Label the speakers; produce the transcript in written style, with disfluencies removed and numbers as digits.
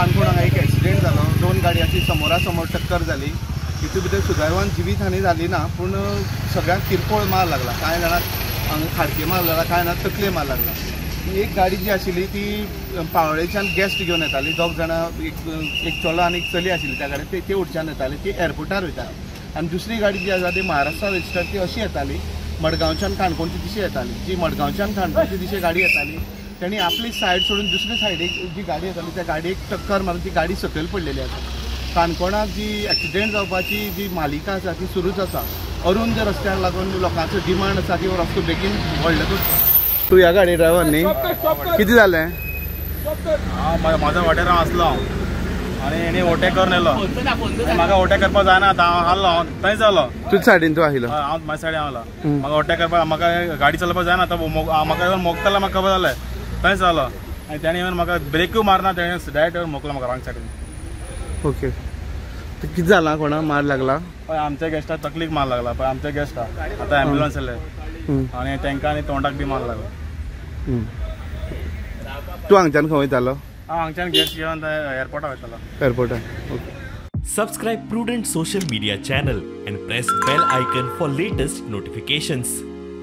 Speaker 1: काणकोण हांगा एक एक्सिडेंट जालो. दोन गाडयांची समोरासमोर टक्कर जाली. तितून भितर सुदैवान जिवीत हानी जाली ना, पूण सगळ्यांक किरकोळ मार लागला. कांय जाणांक हांगा खाडके मार लागला, कांय जाणांक तकले मार लागला. एक गाडी जी आशिल्ली ती पावळेच्यान गेस्ट घेवन येताली. दोग जाणां, एक चलो आनी एक चली आशिल्ली त्या गाडयेन, ते वटच्यान येताली, ती एअरपोर्टार वयताली. आनी दुसरी गाडी जी आसा ती महाराष्ट्रा रजिस्टर्ड, ती अशी येताली मडगांवच्यान काणकोणची दिशे येताली. जी मडगांवच्यान काणकोणची दिशे गाडी येताली तेणी आपली सायड सोडून दुसरी सायडीक जी गाडी येताली त्या गाडयेक टक्कर मारून ती गाडी सकयल पडलेली आसा. काणकोणाक जी एक्सिडेंट जावपाची जी मालिका आसा ती सुरूच आसा. अरुंद रस्त्याक लागून लोकांचो डिमांड आसा की हो रस्तो बेगीन व्हडलो करचो. तूं ह्या गाडी ड्रायव्हर न्ही, कितें जालें?
Speaker 2: हांव म्हाज्या वाटेर हांव आसलो आनी हेणी ओवरटेक करून येयलो. म्हाका ओवरटेक करपाक जायना आतां हांव आहलो, हांव थंय जालो.
Speaker 1: तुज्या सायडीन तूं आशिल्लो?
Speaker 2: हांव म्हाज्या सायडीन आहलो. म्हाका ओवरटेक करपाक, म्हाका गाडी चलोवपाक जायना आतां, म्हाका येवन मोगतालो, म्हाका खबर जालें, थंय जालो. आनी तेणें येवन म्हाका ब्रेकूय मारना, तेणें डायरेक्ट येवन मोकलो म्हाका रॉंग सायडीन.
Speaker 1: ओके, कितें जालां? कोणा मार लागला?
Speaker 2: पळय आमच्या गेस्टाक तकलीक मार लागला. पळय आमच्या गेस्टाक आतां एम्बुलन्स येयले आनी तांकां आनी तोंडाक बी मार लागला.
Speaker 1: तूं हांगच्यान खंय वयतालो?
Speaker 2: हांव हांगच्यान गेस्ट घेवन एअरपोर्टार वयतालो.
Speaker 1: एअरपोर्टार. Okay.
Speaker 3: Subscribe Prudent Social Media channel and press bell icon for latest notifications.